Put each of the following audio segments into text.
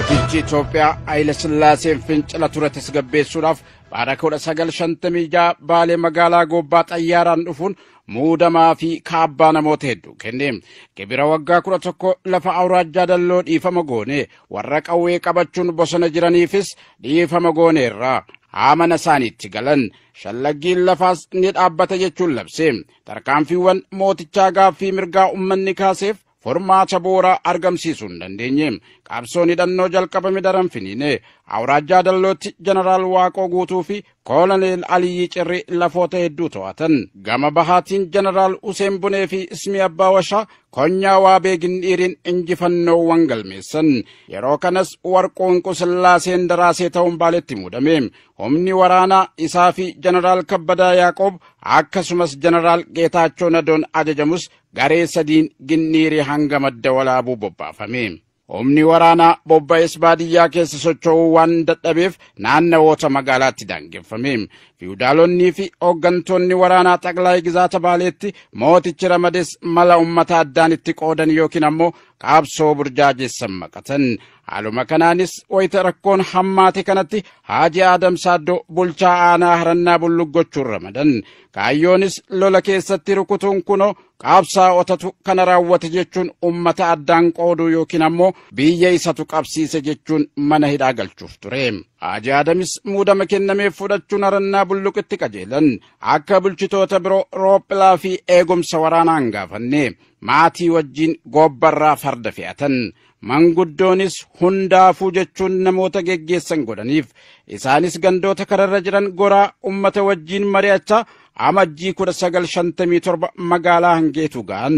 Mootichi Itoophiyaa Haayile Sillaaseen fincila ture tasgabbeessuudhaaf bara 1956 Baalee magaalaa Goobbaa xayyaaraan dhufuun muudamaa fi kaabbaa namoota hedduu kenne. Gibira waggaa 11 lafa awraajjaa Dalloo dhiifama goone, warra qawwee qabachuun bosona jiraniifis dhiifama gooneerra. Haamana isaaniitti galan, shallaggiin lafaas ni dhaabbata jechuun labse. Tarkaanfiiwwan mootichaa gaaffii mirgaa uummanni kaaseef furmaata bu'uuraa argamsiisuu hin dandeenye. Qabsoon hidhannoo jalqabame daran finiine. Awraajjaa Dallootti Jeneraal Waaqoo Guutuu fi Kooloneel Aliyyi Cirri lafoota hedduu to'atan. Gama bahaatiin Jeneraal Huseen Bunee fi Ismii Abbaa Washaa konyaa Waabee Gindhiiriin injifannoowwan galmeessan. Yeroo kanas Warquu Inqusillaaseen Daraasee ta'uun Baaletti muudame. Humni waraanaa isaa fi Jeneraal Kabbadaa Yaaqoob akkasumas Jeneraal Geetaachoo Nadoon ajajamus garee sadiin Ginniirii hanga Madda Walaabuu bobbaafame. Humni waraanaa bobba'es baadiyyaa keessa socho'uu waan dadhabeef naannawoota magaalaatti daangeffame. Fiwudaalonnii fi hooggantoonni waraanaa xaqlaay gizaata Baaleetti mootichi ramades mala uummata addaan itti qoodan yookiin ammoo qabsoo burjaajessan maqatan. Haaluma kanaanis wayita rakkoon hammaate kanatti Haaji Aadam Saaddoo bulchaa aanaa Harannaa Bulluq gochuun ramadan. Kaayyoonis lola keessatti rukutuun kunoo qabsaa'otatu kana raawwate jechuun uummata addaan qooduu yookiin ammoo biyya isatu qabsiise jechuun mana hidhaa galchuuf ture. Haaji Aadamis muudama kennameef fudhachuun Harannaa Bulluqitti qajeelan. Akka bulchitoota biroo roophilaa fi eegumsa waraanaa hin gaafanne. Maatii wajjin goobbarraa farda fe'atan. Manguddoonis hundaafuu jechuun namoota geggeessan godhaniif. Isaanis gandoota kararra jiran goraa uummata wajjin mari'achaa Amajjii 1957 magaalaa Hangeetu ga'an.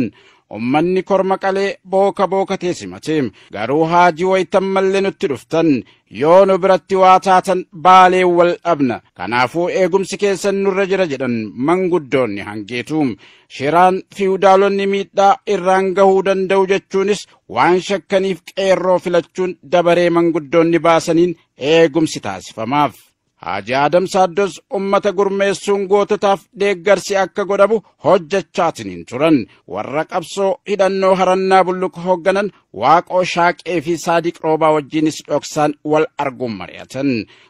Uummanni korma qalee booka bookatee simate. Garuu Haajii wayitan mallee nutti dhuftan. Yoo nu biratti waa taatan Baalee wal dhabna. Kanaafuu eegumsi keessan nurra jira jedhan manguddoonni Hangeetu. Shiraan fiwudaalonni miidhaa irraan gahuu danda'u jechuunis waan shakkaniif qeerroo filachuun dabaree manguddoonni baasaniin eegumsi taasifamaaf. Haaji Aadam Saaddos uummata gurmeessuun goototaaf deeggarsi akka godhamu hojjechaatiniin turan. Warra qabsoo hidhannoo Harannaa Bulluq hoogganan Waaqoo Shaaqee fi Saadiq Roobaa wajjinis dhoksaan wal arguun mari'atan.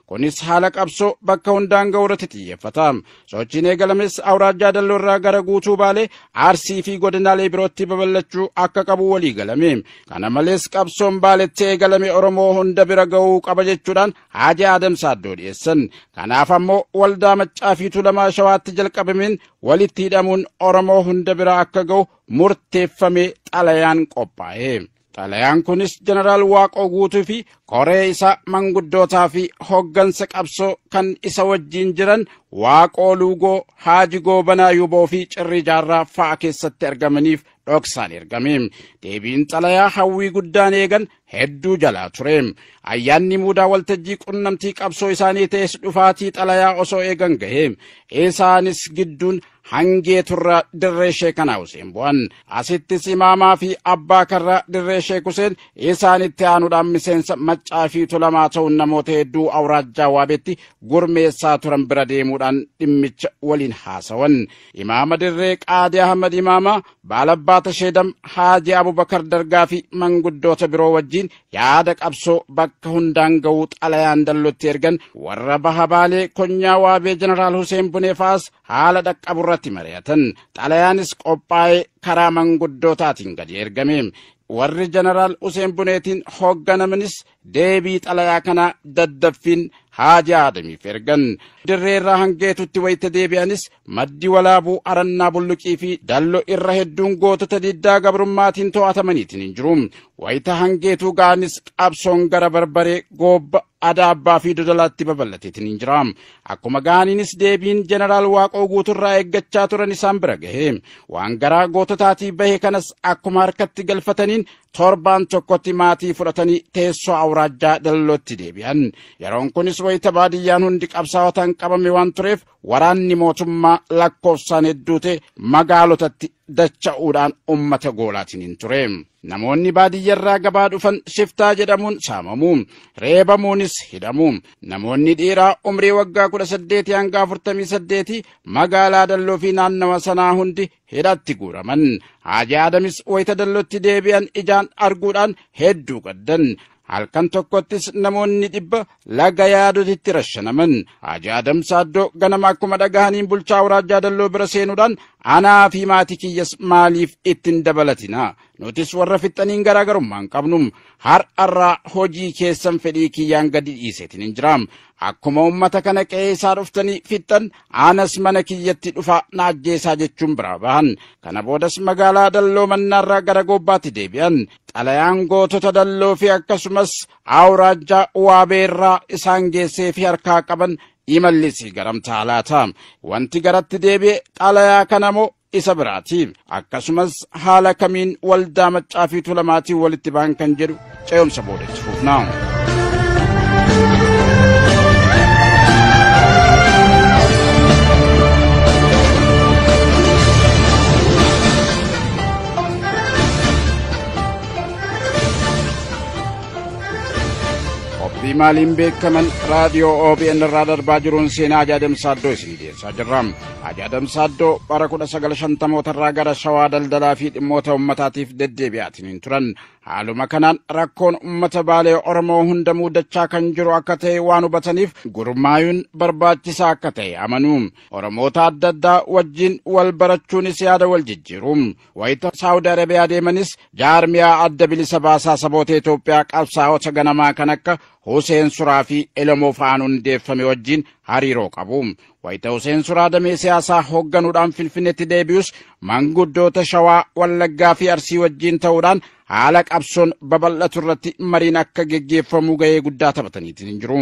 Kunis haala qabsoo bakka hundaan ga'u irratti xiyyeeffata. Sochiin eegalames awraajjaa Dalloo irraa gara guutuu Baalee, Arsii fi godinaalee birootti babal'achuu akka qabu walii galame. Kana malees qabsoon Baaletti eegalame Oromoo hunda bira ga'uu qaba jechuudhaan Haaji Aadam Saaddoo dhiyeessan. Kanaaf ammoo waldaa Maccaa fi Tuulamaa Shawaatti jalqabameen walitti hidhamuun Oromoo hunda bira akka ga'u murteeffamee xalayaan qophaa'e. Xalayaan kunis Jeneraal Waaqoo Guutuu fi koree isaa manguddootaa fi hoggansa qabsoo kan isa wajjin jiran Waaqoo Luugoo, Haaji Goobanaa Yuboo fi Cirrii Jaarraa fa'a keessatti argamaniif dhoksaan ergame. Deebiin xalayaa hawwii guddaan eegan hedduu jalaa ture. Ayyaanni muudaa waltajjii qunnamtii qabsoo isaanii ta'es dhufaatii xalayaa osoo eegan gahe. Isaanis gidduun Hangee turraa dirree Sheekanaa Huseen bu'an. Asittis imaamaa fi abbaa karraa dirree Sheek Huseen isaanitti aanuudhaan miseensa Maccaa fi Tulamaa ta'uun namoota hedduu awraajjaa Waabeetti gurmeessaa turan bira deemuudhaan dhimmicha waliin haasawan. Imaama dirree Qaadii Ahmad Imaamaa, Baalabbaa Tasheedam, Haaji Abubakar Dargaa fi manguddoota biroo wajjin yaada qabsoo bakka hundaan ga'uu xalayaan Dallotti ergan. Warra baha Baalee konyaa Waabee Jeneraal Huseen Bunee fa'as haala dhaqqabu irratti mari'atan. Xalayaanis qophaa'ee karaa manguddootaatiin gadi ergame. Warri Jeneraal Huseen Buneetiin hoogganamanis deebii xalayaa kanaa daddaffiin Haaji Aadamiif ergan. Dirree irraa Hangeetutti wayita deebi'anis Maddi Walaabuu, Arannaa Bulluqii fi Dallo irra hedduun gootota diddaa gabrummaatiin to'atamaniitiin hin jiru. Wayita Hangeetuu ga'anis qabsoon gara Barbaree, Goobba, Adaabbaa fi Dodolaatti babal'ateetiin hin jira. Akkuma ga'aniinis deebiin Jeneraal Waaqoo Guuturraa eeggachaa turan isaan bira gahe. Waan garaa goototaatii bahe kanas akkuma harkatti galfataniin torbaan tokkotti maatii fudhatanii teessoo awraajjaa Dallootti deebi'an. Yeroon kunis wayita baadiyyaan hundi qabsaa'otaan qabame waan tureef waraanni mootummaa lakkoofsaan hedduu ta'e magaalotatti dacha'uudhaan uummata goolaatiin hin ture. Namoonni baadiyyarraa gabaa dhufan shiftaa jedhamuun saamamu. Reebamuunis hidhamu. Namoonni dhiiraa umrii waggaa 18 hanga 48 magaalaa Dalloo fi naannawa sanaa hundi hidhatti guuraman. Haaji Aadamis wayita Dallootti deebi'an ijaan arguudhaan hedduu gaddan. Halkan tokkottis namoonni 100 laga yaadotitti rashanaman. Haaji Adam Saaddoo ganama akkuma dhagahaniin bulchaa awraajjaa Dalloo bira seenuudhaan anaa fi maatii kiyyas maaliif ittiin dabalatina? Nutis warra fixxaniin garaagarummaa hin qabnu. Har'arraa hojii keessan fedhii kiyyaan gadi dhiiseetiin hin jiraam. Akkuma uummata kana qe'ee isaa dhuftanii fixxan anas mana kiyyatti dhufa na ajjeesaa jechuun biraa bahan. Kana boodas magaalaa Dalloo Mannaarraa gara Goobbaatti deebi'an. Xalayaan gootota Dalloo fi akkasumas awraajjaa Waabeerraa isaan geessee fi harkaa qaban imallisii garam taalaata. Wanti garatti deebi'e xalayaa kana moo isa biraati. Akkasumas haala kamiin waldaa Maccaa fi Tuulamaatiin walitti ba'an kan jedhu ce'umsa booda itti fufna. Qophii maaliin beekaman raadiyoo OBN irraa darbaa jiruun seenaa Haaji Adam Saaddoo isin dhiyeessaa jirra. Haaji Adam Saaddoo bara 1950 irraa gara Shawaa daldalaa fi dhimmoota uummataatiif deddeebi'aatiin hin turan. Haaluma kanaan rakkoon uummata Baalee Oromoo hunda muudachaa kan jiru akka ta'e waan hubataniif gurmaayuun barbaachisaa akka ta'e amanu. Oromoota adda addaa wajjin wal barachuunis yaada wal jijjiiru. Wayita Saawudi Arabiyaa deemanis jaarmiyaa adda bilisa baasaa saboota Itoophiyaa qabsaa'ota ganamaa kan akka Huseen Suraa fi Elemoo fa'aan hundeeffame wajjin hariiroo qabu. Wayita Huseen Suraa damee siyaasaa hoogganuudhaan Finfinneetti deebi'us manguddoota Shawaa, Wallaggaa fi Arsii wajjin ta'uudhaan haala qabsoon babal'atu irratti mariin akka geggeeffamu ga'ee guddaa taphataniitiin hin jiru.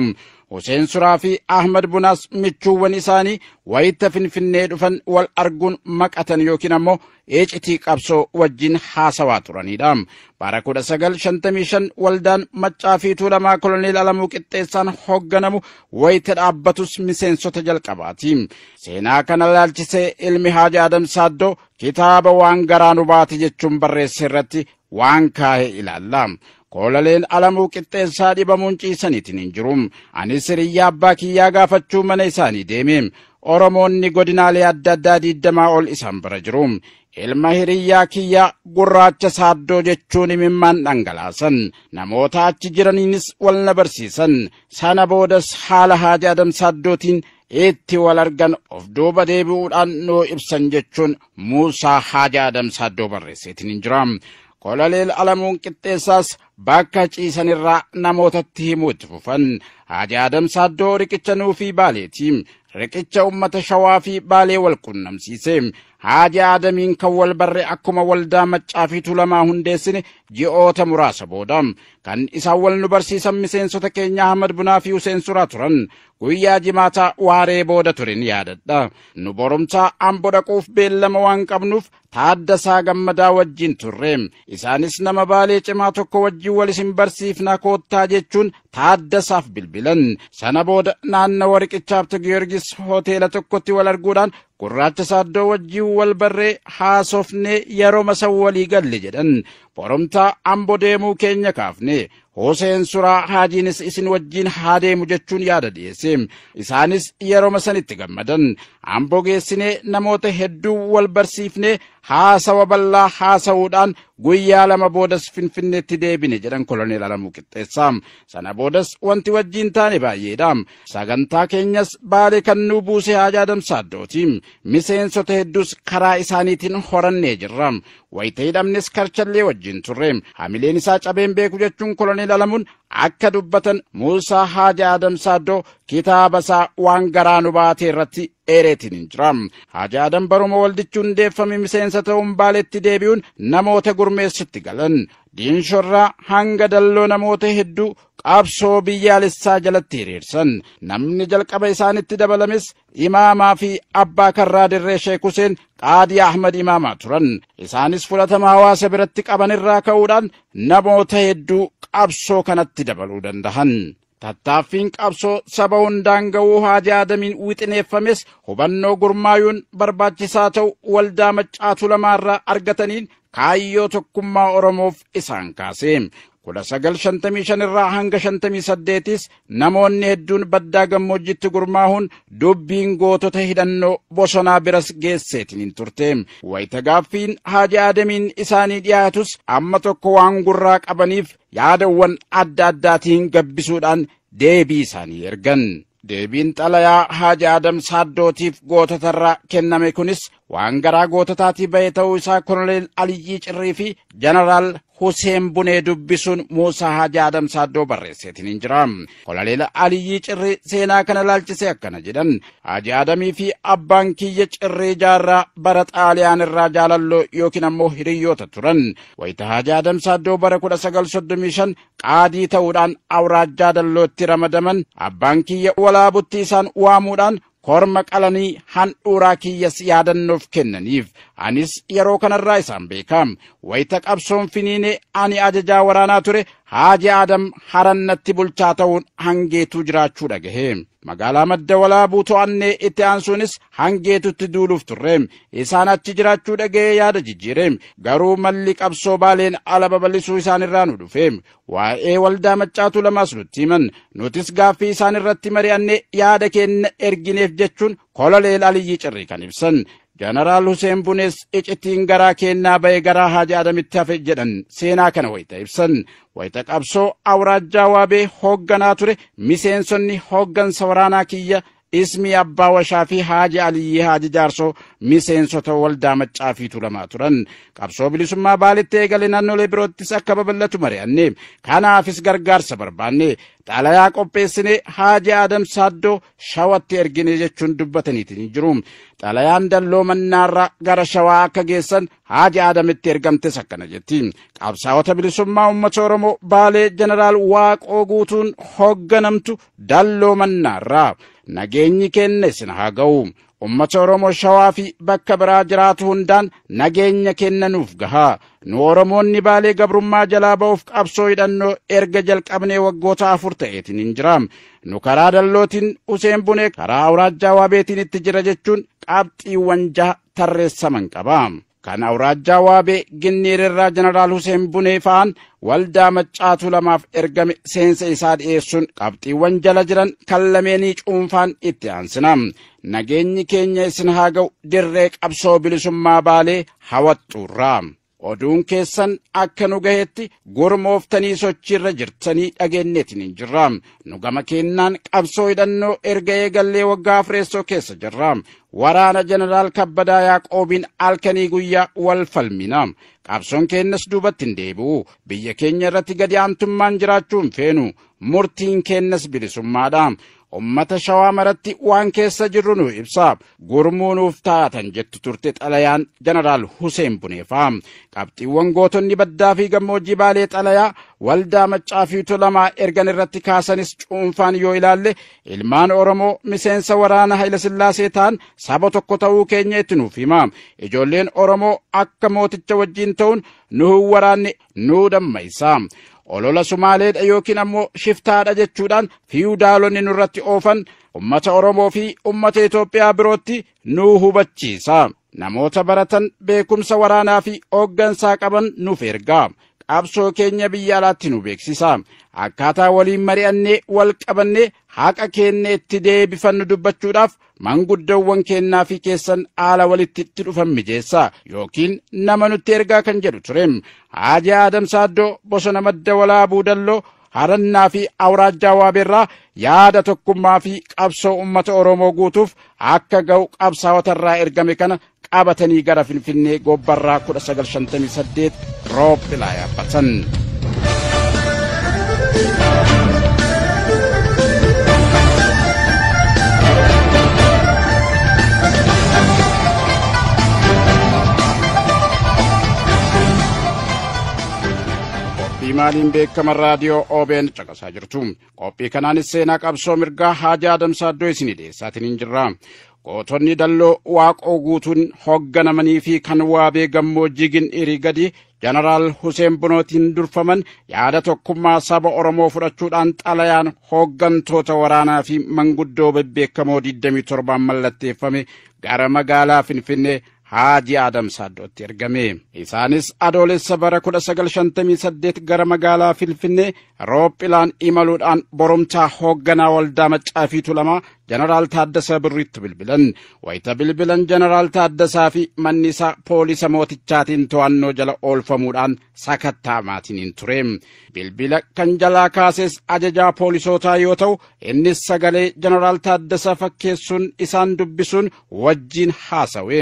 Huseen Suraa fi Ahmad Bunaas michuuwwan isaanii wayita Finfinnee dhufan wal arguun maqatan yookiin ammoo icitii qabsoo wajjin haasawaa turanidha. Bara 1955 waldaan Maccaa fi Tuulamaa Koloneel Alamuu Qixxeessaan hoogganamu wayita dhaabbatus miseensota jalqabaati. Seenaa kana ilaalchisee ilmi Haaji Adam Saaddoo kitaaba waan garaa nu baate jechuun barreesse irratti waan kaa'e ilaalla. Kololeen Alamuu Qixxeessaa dhibamuun ciisaniitiin hin jiru. Anis hiriyyaa abbaa kiyyaa gaafachuu mana isaanii deeme. Oromoonni godinaalee adda addaa 20 ol isaan bira jiru. Ilma hiriyyaa kiyyaa gurraacha Saaddoo jechuun imimmaan dhangalaasan. Namoota achi jiraniinis wal na barsiisan. Sana boodas haala Haaji Adam Saaddootiin itti wal argan of duuba deebi'uudhaan nuu ibsan jechuun Muusaa Haaji Adam Saaddoo barreesseetiin hin jira. Koloneel Alamuun Qixxeessaas bakka ciisanirraa namootatti himuu itti fufan. Haaji Adam Saaddoo riqicha Nuufii Baaleeti. Riqicha uummata Shawaa fi Baalee wal qunnamsiise. Haaji Adamiin kan wal barre akkuma waldaa Maccaa fi Tuulamaa hundeessine ji'oota muraasa booda. Kan isaan wal nu barsiisan miseensota keenya Ahmad Bunaa fi Huseen Suraa turan. Guyyaa jimaataa waaree booda turin yaadadha. Nu borumtaa Amboo dhaquuf beellama waan qabnuuf Taaddasaa Gammadaa wajjin turre. Isaanis nama Baalee cimaa tokko wajjin wal isin barsiifna koottaa jechuun Taaddasaaf bilbilan. Sana booda naannawa riqicha Habte Giyoorgis hoteela tokkotti wal arguudhaan gurraacha Saaddoo wajjin wal barree haasofnee yeroo masa walii galle jedhan. Borumtaa Amboo deemuu keenya kaafne. Huseen Suraa Haajiinis isin wajjin haa deemu jechuun yaada dhiyeesse. Isaanis yeroo sanitti gammadan. Amboo geessinee namoota hedduu wal barsiifnee haasawa bal'aa haasa'uudhaan guyyaa 2 boodas Finfinneetti deebine jedhan Koloneel Alamuu Qixxeessaa. Sana boodas wanti wajjin taane baay'eedha. Sagantaa keenyas Baalee kan nu buuse Haaji Adam Saaddooti. Miseensota hedduus karaa isaaniitiin horannee jirra. Wayita hidhamnes karchallee wajjin turre. Hamileen isaa cabeen beeku jechuun Koloneel Alamuun akka dubbatan Muusaa Haaji Adam Saaddoo kitaaba isaa waan garaa nu baate irratti eereetiin hin jira. Haaji Adam baruma waldichi hundeeffame miseensa ta'uun Baaleetti deebi'uun namoota gurmeessitti galan. Diinshorraa hanga Dalloo namoota hedduu qabsoo biyyaalessaa jalatti hiriirsan. Namni jalqaba isaanitti dabalames Imaamaa fi Abbaa Karraa Dirree Sheek Huseen Qaadii Ahmad Imaamaa turan. Isaanis fudhatama hawaasa biratti qaban irraa ka'uudhaan namoota hedduu qabsoo kanatti dabaluu danda'an. Tattaaffiin qabsoo saba hundaan ga'uu Haaji Adamiin wixineeffames hubannoo gurmaayuun barbaachisaa ta'u waldaa Maccaa Tuulamaa irraa argataniin kaayyoo tokkummaa Oromoof isaan kaase. 1955 irraa hanga 58s namoonni hedduun baddaa gammoojjitti gurmaahuun dubbiin gootota hidhannoo bosonaa biras geesseetiin hin turte. Wayita gaaffiin Haaji Aadamiin isaanii dhiyaatus amma tokko waan gurraa qabaniif yaadawwan adda addaatiin gabbisuudhaan deebii isaanii ergan. Deebiin xalayaa Haaji Adam Saaddootiif goototarraa kenname kunis waan garaa goototaatii ba'e ta'uu isaa Koloneel Aliyyii Cirrii fi Jeneraal Huseen Bunee dubbisuun Muusaa Haaji Adam Saaddoo barreesseetiin hin jira. Koloneel Aliyyii Cirrii seenaa kana laalchisee akkana jedhan. Haaji Adamii fi abbaan kiyya Cirrii Jaarraa bara Xaaliyaan irraa jaalalloo yookiin ammoo hiriyoota turan. Wayita Haaji Adam Saaddoo bara 1935 qaadii ta'uudhaan awraajjaa dallootti ramadaman, abbaan kiyya Walaabutti isaan waamuudhaan korma qalanii handhuuraa kiyyas yaadannoof kennaniif. Anis yeroo kanarraa isaan beekam. Wayita qabsoon finiinee ani ajajaa waraanaa ture, Haaji Adam Harannatti bulchaa ta'uun Hangeetuu jiraachuu dhagahe. Magaalaa Madda Walaabuu to'annee itti aansuunis Hangeetutti duuluuf turre. Isaan achi jiraachuu dhagahee yaada jijjiire. Garuu malli qabsoo Baaleen ala babal'isuu isaan irraa nu dhufe. Waa'ee waldaa Maccaatuu lamaas nutti himan. Nutis gaaffii isaan irratti mari'annee yaada keenya ergineef jechuun Koloneel Aliyyii Cirrii kan ibsan. Jeneraal Huseen Bunees iccitiin garaa kennaa ba'e garaa Haaji Adamitti hafe jedhan seenaa kana wayita ibsan. Wayita qabsoo awraajjaa Waabee hoogganaa ture, miseensonni hooggansa waraanaa kiyya Ismii Abbaa Washaa fi Haaji Aliyyii Haaji Jaarsoo miseensota waldaa Maccaa fi Tuulamaa turan. Qabsoo bilisummaa Baaletti eegale naannolee biroottis akka babal'atu mari'anne. Kanaafis gargaarsa barbaanne. Xalayaa qopheessine Haaji Adam Saaddoo Shawatti ergine jechuun dubbataniitiin jiru. Xalayaan Dalloo Mannaarraa gara Shawaa akka geessan Haaji Adamitti ergamtes akkana jetti. Qabsaa'ota bilisummaa uummata Oromoo Baalee Jeneraal Waaqoo Guutuun hoogganamtu Dalloo Mannaarraa. Nageenyi keenya isin haa ga'u. Uummata Oromoo Shawaa fi bakka biraa jiraatu hundaan nageenya kennanuuf gahaa. Nu Oromoonni Baalee gabrummaa jalaa ba'uuf qabsoo hidhannoo erga jalqabnee waggoota 4 ta'eetiin hin jiraam. Nu karaa dallootiin Huseen Bunee karaa awraajjaa Waabeetiin itti jira jechuun qabxiiwwan 6 tarreessaman qaba. Kan awraajjaa Waabee Ginniirirraa Jeneraal Huseen Bunee fa'aan waldaa Maccaatuu lamaaf ergame seensa isaa dhiyeessuun qabxiiwwan jala jiran kan lameenii cuunfaan itti aansina. Nageenyi keenya isin haa ga'u dirree qabsoo bilisummaa Baalee hawattuurraa. Oduun keessan akka nu gahetti gurmooftanii sochiirra jirtanii dhageenyeetiin hin jirra. Nu gama kennaan qabsoo hidhannoo erga eegallee waggaa 4 keessa jirra. Waraana Jeneraal Kabbadaa Yaaqoobiin halkanii guyyaa wal falmina. Qabsoon keenyas duubatti hin deebi'u. Biyya keenya irratti gadi aantummaan jiraachuu hin feenu. Murtiin keenyas bilisummaadha. Ummata Shawaa maratti waan keessa jirru nu ibsa. Gurmuu nuuf taatan jettu turte xalayaan Jeneraal Huseen Buneefaa. Qabxiiwwan gootonni baddaa fi gammoojjii Baalee xalayaa waldaa Maccaa fi Tuulamaa ergan irratti kaasanis cuunfaan yoo ilaalle, ilmaan Oromoo miseensa waraana Hayilasillaasee ta'an saba tokko ta'uu keenya itti nuuf hima. Ijoolleen Oromoo akka mooticha wajjin ta'uun nu waraanne nu dammaysa. Olola Sumaaleedha yookiin ammoo shiftaadha jechuudhaan fiwdaalonni nurratti oofan ummata Oromoo fi ummata Itoophiyaa birootti nu hubachiisa. Namoota baratan beekumsa waraanaa fi hooggansaa qaban nuuf ergaa. Qabsoo keenya biyya alaatti nu beeksisa. Akkaataa waliin mari'annee wal qabannee haqa keenya itti deebifannu dubbachuudhaaf manguddoowwan kennaa fi keessan haala walitti itti dhufan mijeessa yookiin nama nutti ergaa kan jedhu ture. Haaji Adam Saaddoo bosona Madda Walaabuu Dalloo Harannaa fi awraajjaa Waabeerraa yaada tokkummaa fi qabsoo uummata Oromoo guutuuf akka ga'u qabsaa'otarraa ergame kana qabatanii gara Finfinnee gobbarraa 1958 roophilaa yaabbatan. Qophii maaliin beekama raadiyoo OBN caqasaa jirtu. Qophii kanaanis seenaa qabsoo mirgaa Haaji Adam Saaddoo isinii dhiyeessaatiin hin jirra. Gootonni Dalloo Waaqoo Guutuun hoogganamanii fi kan Waabee gammoojjii Gindhiirii gadi Jeneraal Huseen Bunootiin durfaman yaada tokkummaa saba Oromoo fudhachuudhaan xalayaan hooggantoota waraanaa fi manguddoo bebbeekamoo 27 mallatteeffame gara magaalaa Finfinnee Haaji Adam Saaddootti ergame. Isaanis Adoolessa bara 1958 gara magaalaa Finfinnee roophilaan imaluudhaan boromtaa hoogganaa waldaa Maccaa fi Tuulamaa Jeneraal Taaddasaa Birriitti bilbilan. Wayita bilbilan Jeneraal Taaddasaa fi manni isaa poolisa mootichaatiin to'annoo jala oolfamuudhaan sakatta'amaatiin ture. Bilbila kan jalaa kaases ajajaa poolisootaa yoo ta'u, innis sagalee Jeneraal Taaddasaa fakkeessuun isaan dubbisuun wajjin haasawe.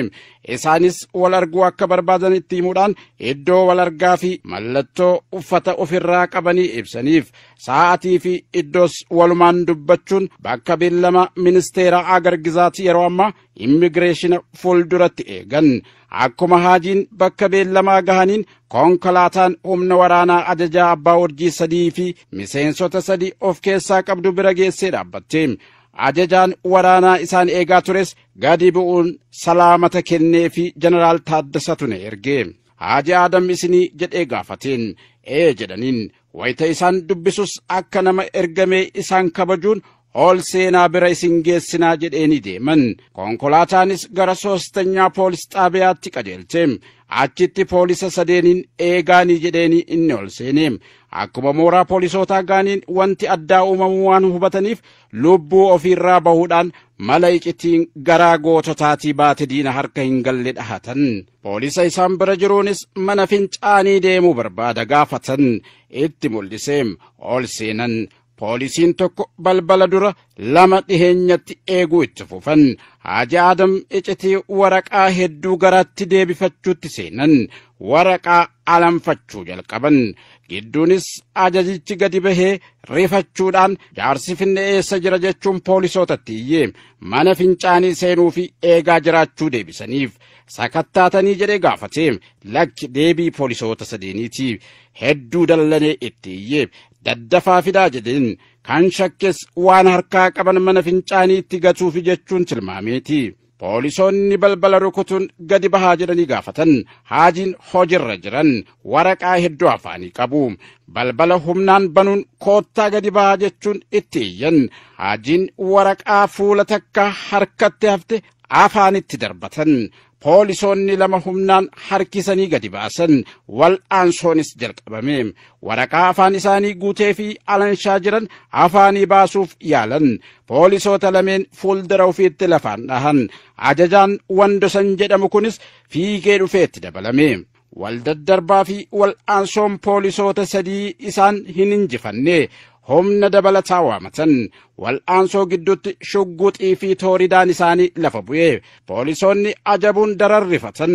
Isaanis wal arguu akka barbaadan itti himuudhaan iddoo wal argaa fi mallattoo uffata ofirraa qabanii ibsaniif. Sa'aatii fi iddoos walumaan dubbachuun bakka beellama ministeera agar gizaati yeroo ammaa immigireeshina fuulduratti eegan. Akkuma Haajiin bakka beellamaa gahaniin konkolaataan humna waraanaa ajajaa abbaa urjii 3 fi miseensota 3 of keessaa qabdu bira geessee dhaabbatte. Ajajaan waraanaa isaan eegaa tures gadi bu'uun salaamata kennee fi Jeneraal Taaddasatu na erge. Haaji Adam isinii jedhee gaafateen ee jedhaniin. Wayita isaan dubbisus akka nama ergamee isaan kabajuun ol seenaa bira isin geessinaa jedheeni deeman. Konkolaataanis gara soostanyaa poolis xaabiyaatti qajeelte. Achitti poolisa sadeeniin eegaanii jedheeni inni ol seene. Akkuma mooraa poolisootaa gaaniin wanti addaa uumamuu waan hubataniif lubbuu ofiirraa bahuudhaan mala icitiin garaa goototaatii baate diina harka hin galle dhahatan. Poolisa isaan bira jiruunis mana fincaanii deemuu barbaada gaafatan. Itti mul'iseem ol seenan. Poolisiin tokko balbala dura 2 dhiheenyatti eeguu itti fufan. Haaji Adam icitii waraqaa hedduu garaatti deebifachuutti seenan. Waraqaa alanfachuu jalqaban. Gidduunis ajajichi gadi bahee rifachuudhaan jaarsi Finne eessa jira jechuun poolisootatti iyyee mana fincaanii seenuu fi eegaa jiraachuu deebisaniif. Sakattaatanii jedhee gaafate. Lakki deebii poolisoota sadeeniiti. Hedduu dallanee itti iyyee daddafaa fidaa jedheen. Kan shakkes waan harkaa qaban mana fincaaniitti gatuufi jechuun tilmaameeti. Poolisoonni balbala rukutuun gadi bahaa jedhanii gaafatan. Haajiin hojiirra jiran waraqaa hedduu afaanii qabu. Balbala humnaan banuun koottaa gadi bahaa jechuun itti iyyan. Haajiin waraqaa fuula takka harkatti hafte afaanitti darbatan. Poolisoonni 2 humnaan harkisanii gadi baasan. Wal'aansoonis jalqabame. Waraqaa afaan isaanii guutee fi alanshaa jiran afaanii baasuuf yaalan. Poolisoota lameen fuuldura ofiitti lafaan dhahan. Ajajaan Wandosan jedhamu kunis fiigee dhufeetti dabalame. Wal daddarbaa fi wal'aansoon poolisoota 3 isaan hin injifanne. Humna dabalataa waamatan. Wal'aansoo gidduutti shugguxii fi tooridaan isaanii lafa bu'e. Poolisoonni ajabuun dararrifatan.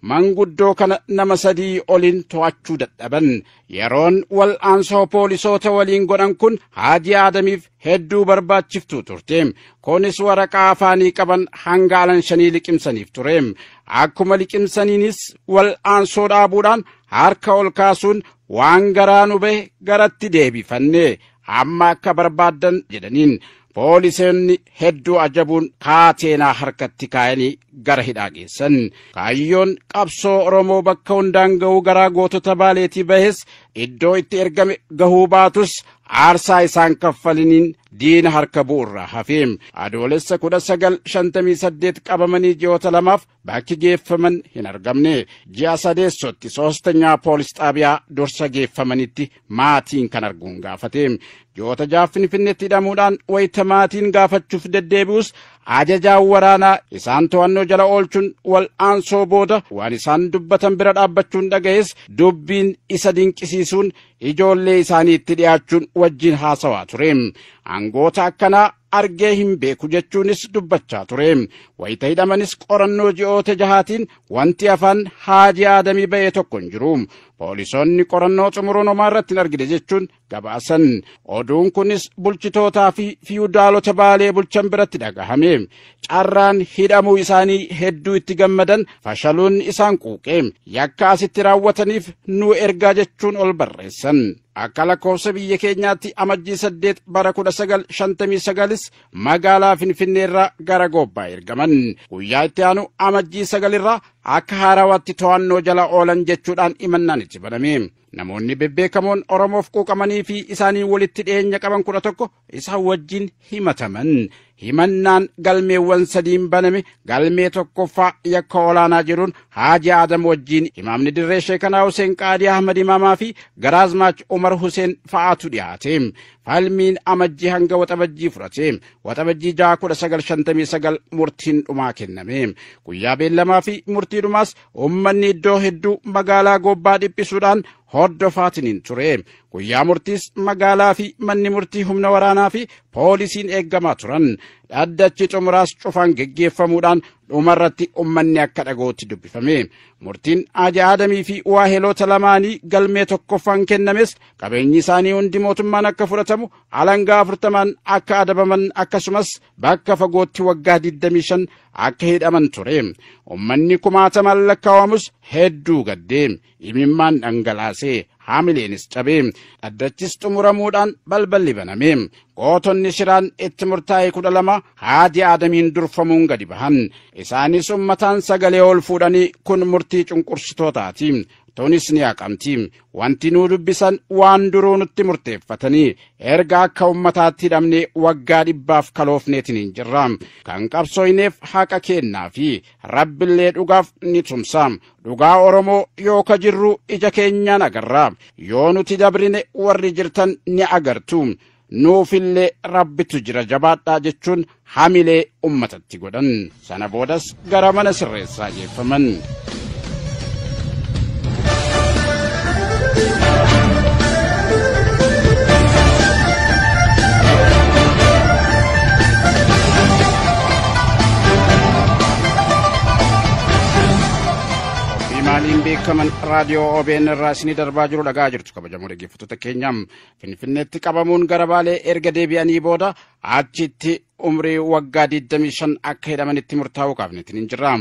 Manguddoo kana nama 3 oliin to'achuu dadhaban. Yeroon wal'aansoo poolisoota waliin godhan kun Haaji Adamiif hedduu barbaachiftuu turte. Kunis waraqaa afaanii qaban hanga alanshanii liqimsaniif ture. Akkuma liqimsaniinis wal'aansoo dhaabuudhaan harka ol kaasuun waan garaa nu bahe garatti deebifanne. Amma akka barbaaddan jedhaniin. Poolisoonni hedduu ajabuun kaateenaa harkatti kaayanii gara hidhaa geessan. Kaayyoon qabsoo Oromoo bakka hundaan gahuu garaa gootota Baaleetii bahes iddoo itti ergame gahuu baatus aarsaa isaan kaffaliniin diina harka bu'urraa hafe. Adoolessa 1958 qabamanii ji'oota 2 bakki geeffaman hin argamne. Ji'a sadeessotti soostanyaa poolis xaabiyaa dursa geeffamanitti maatiin kan arguun gaafate. Ji'oota 6 Finfinneetti hidhamuudhaan wayita maatiin gaafachuuf deddeebi'us ajajaan waraanaa isaan to'annoo jala oolchuun wal'aansoo booda waan isaan dubbatan bira dhaabbachuun dhaga'es dubbiin isa dinqisiisuun ijoollee isaanii itti dhiyaachuun wajjin haasawaa ture. Aangoota akkanaa argee hin beeku jechuunis dubbachaa ture. Wayita hidhamanis qorannoo ji'oota 6 wanti afaan Haaji Adamii ba'e tokko hin jiru. Poolisoonni qorannoo xumuruun homaa irratti hin argine jechuun gabaasan. Oduun kunis bulchitootaa fi fiyuudaalota Baalee bulchan biratti dhagahame. Carraan hidhamuu isaanii hedduu itti gammadan fashaluun isaan quuqe. Yakka asitti raawwataniif nu ergaa jechuun ol barreessan. Akka lakkoofsa biyya keenyaatti amajjii 8 bara 1959 magaalaa Finfinneerraa gara Goobbaa ergaman. Guyyaa itti aanu amajjii 9 irraa akka haarawaatti to'annoo jala oolan jechuudhaan himannaan itti baname. Namoonni bebbeekamoon Oromoof quuqamanii fi isaanii walitti dhiyeenya qaban 11 isaan wajjin himataman. Himannaan galmeewwan sadiin baname galmee tokkoffaa yakka olaanaa jedhuun Haaji Adam wajjin imaamni dirree Sheekanaa Huseen Qaadii Ahmad Imaamaa fi Garaazmaach Umar Huseen fa'aatu dhiyaate. Falmiin amajjii hanga waxabajjii fudhate. Waxabajjii 6 1959 murtiin dhumaa kenname. Guyyaa beellamaa fi murtii dhumaas uummanni iddoo hedduu magaalaa Gobbaa dhiphisuudhaan hordofaatiniin ture. Guyyaa murtiis magaalaa fi manni murtii humna waraanaa fi poolisiin eeggamaa turan. Dhaddachi xumuraas cufaan geggeeffamuudhaan dhumarratti uummanni akka dhagootti dubbifame. Murtiin Haaji Adamii fi waaheloota lamaanii galmee tokkoffaan kennames qabeenyi isaanii hundi mootummaan akka fudhatamu, alangaa 40 akka adabaman akkasumas bakka fagootti waggaa 25 akka hidhaman ture. Uummanni kumaatamaan lakkaa'amus hedduu gaddee imimmaan dhangalaasee haamileenis cabee dhaddachis xumuramuudhaan balballi baname. Gootonni shiraan itti murtaa'e 12 Haaji Adamiin durfamuun gadi bahan. Isaanis uummataan sagalee ol fuudhanii kun murtii cunqursitootaati. Tunis ni haqamti. Wanti nuu dubbisan waan duruu nutti murteeffatanii erga akka uummataatti hidhamne waggaa 100 kaloofneetiin hin jirra. Kan qabsooyneef haqa kennaa fi Rabbillee dhugaaf ni tumsa. Dhugaa Oromoo yoo ka jirru ija keenyaan agarra. Yoo nuti dabrine warri jirtan ni agartu. Nuufillee Rabbitu jira jabaadhaa jechuun hamilee uummatatti godhan. Sana boodas gara mana sirreessaa geeffaman. Maaliin beekaman raadiyoo OBN irraa isinii darbaa jiru dhagaa jirtu kabajamoo dhaggeeffattoota keenyaam. Finfinneetti qabamuun gara Baalee erga deebi'anii booda achitti umrii waggaa 25 akka hidhamanitti murtaa'uu qaafneetiin hin jirra.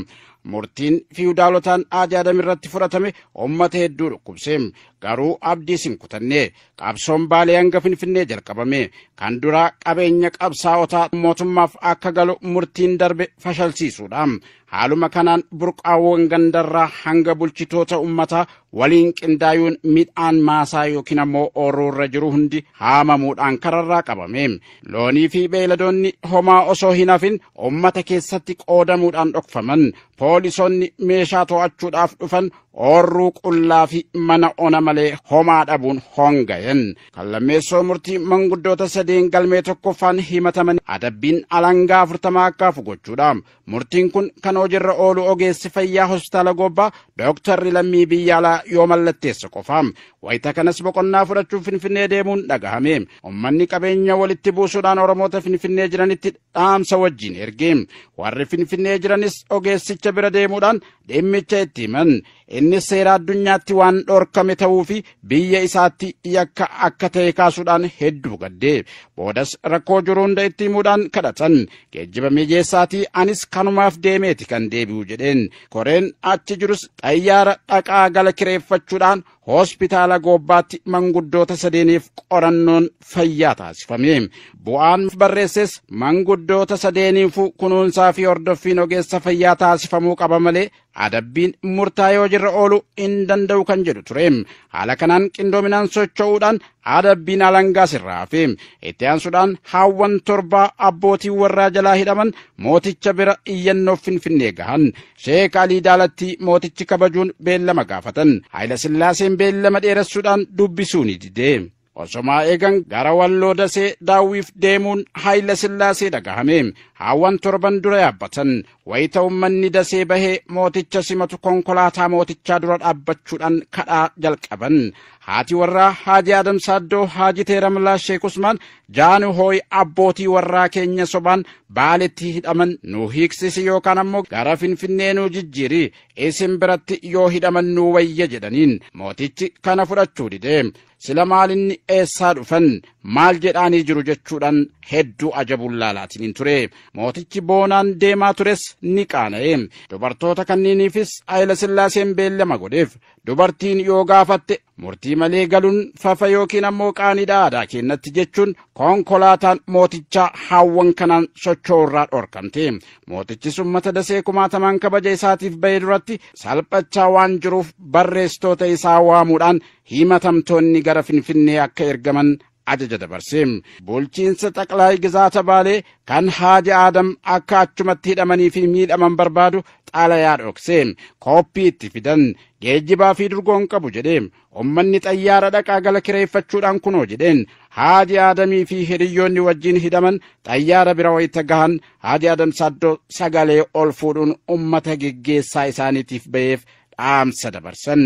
Murtiin fiwudaalotaan Haaji Adam irratti fudhatame uummata hedduu dhukkubse. Garuu abdiis hin kutanne. Qabsoon Baalee hanga Finfinnee jalqabame. Kan duraa qabeenya qabsaa'otaa mootummaaf akka galu murtiin darbe fashalsiisuudha. Haaluma kanaan burqaawwan gandarraa hanga bulchitoota uummataa waliin qindaayuun midhaan maasaa yookiin ammoo ooyiruu jiru hundi haamamuudhaan kararraa qabame. Loonii fi beeyladoonni homaa osoo hin hafin uummata keessatti qoodamuudhaan dhokfaman. Poolisoonni meeshaa to'achuudhaaf dhufan ooyiruu qullaa fi mana ona malee homaa dhabuun hongayan. Kan lammeessoo murtii manguddoota sadeen galmee tokkoffaan himataman adabbiin alangaa 40 akka hafu gochuudha. Murtiin kun kan hojiirra oolu ogeessi fayyaa hospitaala Gobbaa Dooktarri Lammii Biyyaalaa yoo mallatteesse qofa. Wayita kanas boqonnaa fudhachuuf Finfinnee deemuun dhagahame. Uummanni qabeenya walitti buusuudhaan Oromoota Finfinnee jiranitti dhaamsa wajjin erge. Warri Finfinnee jiranis ogeessicha bira deemuudhaan dhimmicha itti himan. Innis seera addunyaatti waan dhorkame ta'uu fi biyya isaatti yakka akka ta'e kaasuudhaan hedduu gaddee. Boodas rakkoo jiru hunda itti himuudhaan kadhatan. Geejjiba mijeessaatii anis kanumaaf deemeeti kan deebi'u jedheen. Koreen achi jirus xayyaara dhaqaa gala kireeffachuudhaan hospitaala Goobbaatti manguddoota sadeeniif qorannoon fayyaa taasifame. Bu'aan barreesses manguddoota sadeeniifuu kunuunsaa fi hordoffiin ogeessa fayyaa taasifamuu qaba malee adabbiin murtaa'ee hojiirra oolu hin danda'u kan jedhu ture. Haala kanaan qindoominaan socho'uudhaan adabbiin alangaa sirraa hafe. Itti aansuudhaan haawwan 7 abbootii warraa jalaa hidhaman mooticha bira iyyannoo Finfinnee gahan. Sheek Alii Daalatti mootichi kabajuun beellama gaafatan. Haayila Sillaaseen beellama dheeressuudhaan dubbisuu ni dide. Osomaa eegan gara Walloo Dasee daawwiif deemuun Haayila Sillaasee dhagahame. Haawwan 7 dura yaabbatan. Wayita uummanni Dasee bahee mooticha simatu konkolaataa mootichaa dura dhaabbachuudhaan kadhaa jalqaban. Haati warraa Haaji Adam Saaddoo Haaji Teeramlaa Sheek Usmaan jaanu hooyi abbootii warraa keenya sobaan Baaletti hidhaman nu hiiksisi yookaan ammoo gara Finfinnee nu jijjiiri isin biratti yoo hidhaman nu wayya jedhaniin. Mootichi kana fudhachuu dide. Sila maalinni eessaa dhufan maal jedhaanii jiru jechuudhaan hedduu ajabuun laalaatiin ture. Mootichi boonaan deemaa tures ni qaana'e. Dubartoota kanniiniifis Haayila Sillaaseen beellama godheef. Dubartiin yoo gaafatte murtii malee galuun fafa yookiin ammoo qaaniidha aadaa kennatti jechuun konkolaataan mootichaa haawwan kanaan socho'urraa dhorkamte. Mootichis uummata Dasee kumaatamaan kabaja isaatiif ba'ee duratti salphachaa waan jiruuf barreessitoota isaa waamuudhaan himatamtoonni gara Finfinnee akka ergaman ajaja dabarse. Bulchiinsa Xaqlaay Gizaata Baalee kan Haaji Aadam akka achumatti hidhamanii fi miidhaman barbaadu xalayaa dhokse. Kooppii itti fidan, geejjibaa fi durgoon qabu jedhe. Ummanni xayyaara dhaqaa gala kireeffachuudhaan kunoo jedheen. Haaji Aadamii fi hiriyyoonni wajjin hidhaman xayyaara bira wayita gahan Haaji Aadam Saaddoo sagalee ol fuudhuun ummata geggeessaa isaaniitiif ba'eef dhaamsa dabarsan.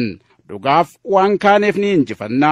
Dhugaaf waan kaaneef ni injifanna.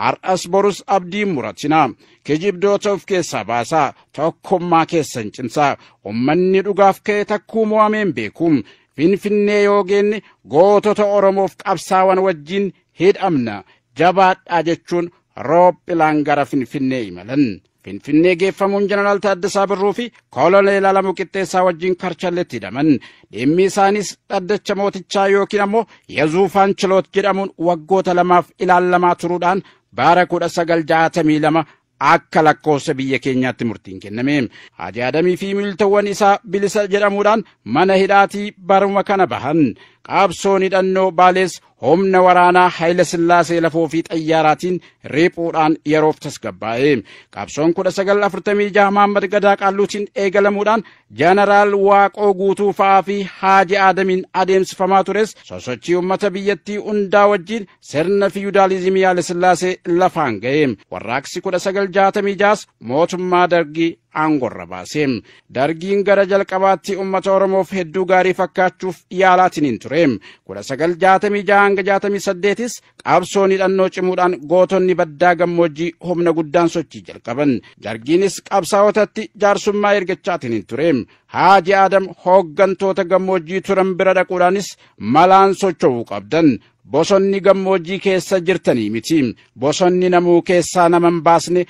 Har'as borus abdii muratina. Kijibdoota of keessaa baasaa. Tokkummaa keessan cimsaa. Ummanni dhugaaf ka'e takkuu mo'ameen beeku. Finfinnee yoo geenne gootota Oromoof qabsaawan wajjin hidhamna. Jabaadhaa jechuun roophilaan gara Finfinnee imalan. Finfinnee geeffamuun Jeneraal Taaddasaa Birruu fi Koloneel Alamuu Qixxeessaa wajjin Karchalletti hidhaman. Dhimmi isaanis dhaddacha mootichaa yookiin ammoo Yezuufaan Chiloot jedhamuun waggoota lamaaf ilaalamaa turuudhaan bara 1962 akka lakkoofsa biyya keenyaatti murtiin kenname. Haaji Aadamii fi miiltowwan isaa bilisa jedhamuudhaan mana hidhaatii baruma kana bahan. Qabsoon hidhannoo Baalees humna waraanaa Haayila Sillaasee lafoo fi xayyaaraatiin riiphuudhaan yeroof tasgabbaa'e. Qabsoon 1946 Mahaammad Gadaa Qaalluutiin eegalamuudhaan Jeneraal Waaqoo Guutuu fa'aa fi Haaji Aadamiin adeemsifamaa tures sosochii uummata biyyattii hundaa wajjin sirna fiyudaalizimii Haayila Sillaasee lafaan ga'e. Warraaqsi 1966 mootummaa Dargii aangorra baase. Dargiin gara jalqabaatti uummata Oromoof hedduu gaarii fakkaachuuf yaalaatiin hin ture. 1966 hanga 68s qabsoon hidhannoo cimuudhaan gootonni baddaa gammoojjii humna guddaan sochii jalqaban. Dargiinis qabsaa'otatti jaarsummaa ergachaatiin hin ture. Haaji Aadam hooggantoota gammoojjii turan bira dhaquudhaanis malaan socho'uu qabdan. Bosonni gammoojjii keessa jirtanii miti. Bosonni namuu keessaa nama hin baasne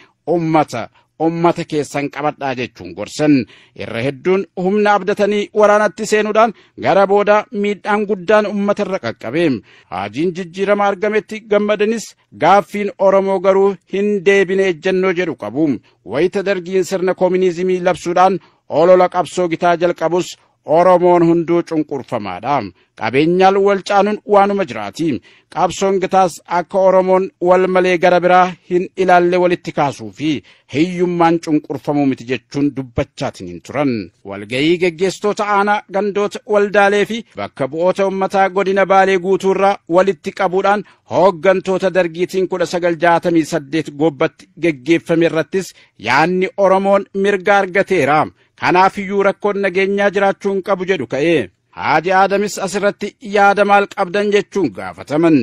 ummata keessan qabadhaa jechuun gorsan. Irra hedduun humna abdatanii waraanatti seenuudhaan gara booda miidhaan guddaan ummata irra qaqqabe. Haajiin jijjiirama argametti gammadanis gaaffiin Oromoo garuu hin deebine ejjennoo jedhu qabu. Wayita Dargiin sirna koominizimii labsuudhaan olola qabsoo gitaa jalqabus Oromoon hunduu cunqurfamaadha. Qabeenyaan wal caanuun waanuma jiraati. Qabsoon gitaas akka Oromoon wal malee gara biraa hin ilaalle walitti kaasuu fi hiyyummaan cunqurfamuu miti jechuun dubbachaatiin hin turan. Walgayii geggeessitoota aanaa, gandoota, waldaalee fi bakka bu'oota uummataa godina Baalee guutuurraa walitti qabuudhaan hooggantoota Dargiitiin 1968 gobbatti geggeeffame irrattis yaanni Oromoon mirga argateera. Kanaafiyyuu rakkoon nageenyaa jiraachuu hin qabu jedhu ka'e. Haaji Aadamis asirratti yaada maal qabdan jechuun gaafataman.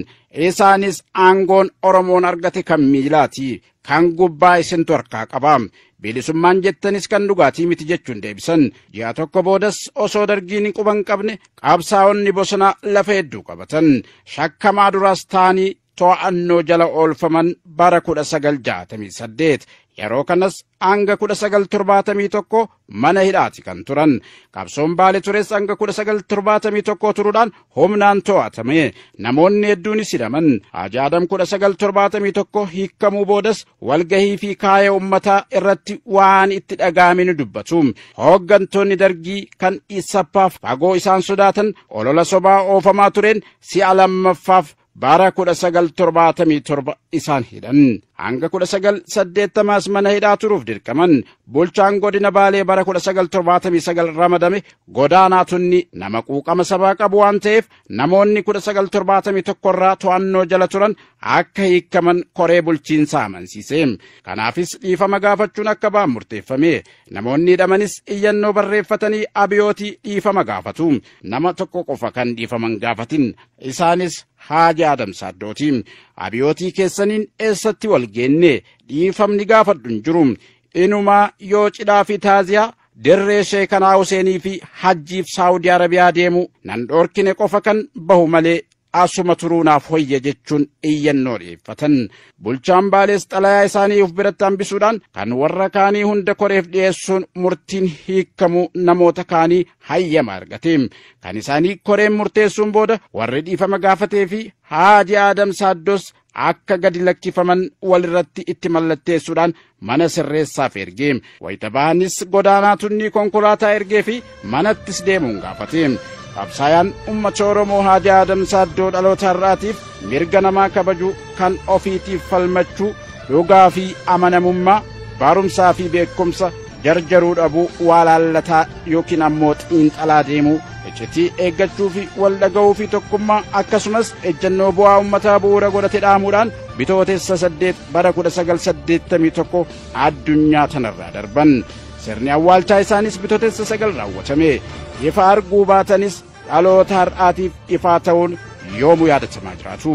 Isaanis aangoon Oromoon argate kan miilaati. Kan gubbaa isintu harkaa qaba. Bilisummaan jettanis kan dhugaatii miti jechuun deebisan. Ji'a tokko boodas osoo Dargiin hin quban qabne qabsaa'onni bosonaa lafa hedduu qabatan. Shakkamaa duraas ta'anii to'annoo jala oolfaman bara 1968. Yeroo kanas hanga 1971 mana hidhaati kan turan. Qabsoon Baalee tures hanga 1971 turuudhaan humnaan to'atame. Namoonni hedduunis hidhaman. Haaji Aadam 1971 hiikamuu boodas walgahii fi kaaya uummataa irratti waan itti dhaga'ame ni dubbatu. Hooggantoonni Dargii kan Isappaaf fagoo isaan sodaatan olola sobaa oofamaa tureen si'a lammaffaaf bara 1977 isaan hidhan. Hanga 1980s mana hidhaa turuuf dirqaman. Bulchaan godina Baalee bara 1979 ramadame Godaanaa Tunni nama quuqama sabaa qabu waan ta'eef namoonni 1971 irraa to'annoo jala turan akka hiikaman koree bulchiinsaa amansiise. Kanaafis dhiifama gaafachuun akka ba'an murteeffame. Namoonni hidhamanis iyyannoo barreeffatanii abiyootii dhiifama gaafatu. Nama tokko qofa kan dhiifaman gaafatin. Isaanis Haaji Aadam Saaddooti. Abiyootii keessaniin eessatti wal geenne dhiifamni gaafadhu hin jiru. Inumaa yoo cidhaa fi taaziyaa dirree Sheekanaa Huseenii fi Hajjiif Saawudii Arabiyaa deemu nan dhoorkine qofa kan bahu malee asuma turuu naaf hoyya jechuun iyyannoo dhiyeeffatan. Bulchaan Baalees xalayaa isaanii of biratti hambisuudhaan kan warra kaanii hunda koreef dhiyeessuun murtiin hiikamuu namoota kaanii hayyama argate. Kan isaanii koreen murteessuun booda warri dhiifama gaafatee fi Haaji Aadam Saaddos akka gadi lakkifaman walirratti itti mallatteessuudhaan mana sirreessaaf ergee. Wayita ba'anis godaanaa tunnii konkolaataa ergee fi manattis deemuun gaafate. Qabsaayaan uummata Oromoo Haaji Aadam Saaddoo dhaloota har'aatiif mirga namaa kabajuu, kan ofiitiif falmachuu, dhugaa fi amanamummaa, barumsaa fi beekumsa jarjaruu dhabuu, waa laallataa yookiin ammoo xiinxalaa deemuu, iccitii eeggachuu fi wal dhaga'uu fi tokkummaa, akkasumas ejjennoo bu'aa uummataa bu'uura godhate dhaamuudhaan Bitootessa 8 bara 1981 addunyaa tanarraa darban. Sirni awwaalchaa isaanis Bitootessa 9 raawwatame. Ifa arguu baatanis dhaloota har'aatiif ifaa ta'uun yoomuu yaadatamaa jiraatu.